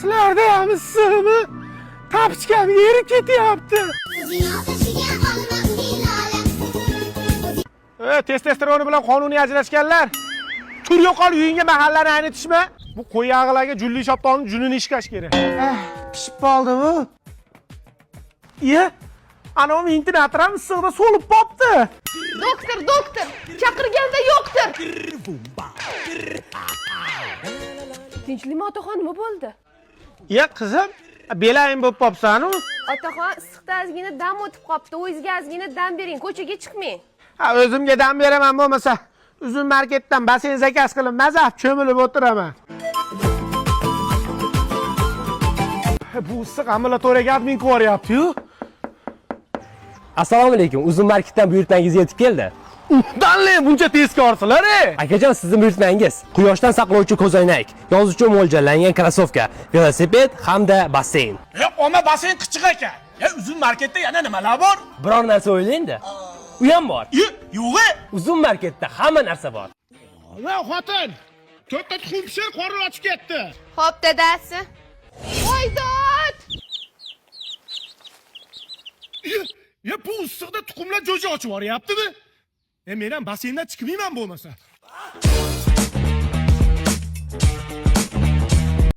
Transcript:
Sizlarda ham issiqmi? Tapichkam erib ketyapti. E, testosteroni bilan qonuniy ajrashganlar. Tur yo'qol uyingga mahallani aynitishma. Bu qo'yag'ilarga julli shoptolni junini ishkash kerak. Pishib qoldi bu. Iya, anavi ventilator ham issiqda so'lib qopti. Doktor, doktor, chaqirganda yo'qdir. Tinchlikmi, otaxon, nima bo'ldi? Iya, qizim, belayim bo'lib qopsan-u. Otaxon, issiqda ozgina dam o'tib qopti. O'zingizga ozgina dam bering, ko'chaga chiqmang. Ha, o'zimga dam beraman bo'lmasa, Uzum marketdan basseyn zakaz qilib, mazah cho'milib o'tiraman. Bu issiq ambulatoriyaga admin qilyapti-yu. Assalomu alaykum. Uzum marketdan buyurtmangiz yetib keldi. Danle buncha tezkorsizlar ey. Akajon, sizning buyurtmangiz quyoshdan saqlovchi ko'zoynak, yoz uchun mo'ljallangan krossovka, velosiped hamda basseyn. E, oma basseyn qichiq ekan. E, Uzum marketda yana nimalar bor? Biror narsa o'ylang-da. U ham bor. E, yo'q. Uzum marketda hamma narsa bor. Va xotin, to'rtta tuxum pishir, qornim ochib ketdi. Xo'p, dadasi. Voy dod! E, bu issiqda tuxumlar jo'ja ochib yuboryaptimi? E, men ham basseyndan chiqmayman bo'lmasa.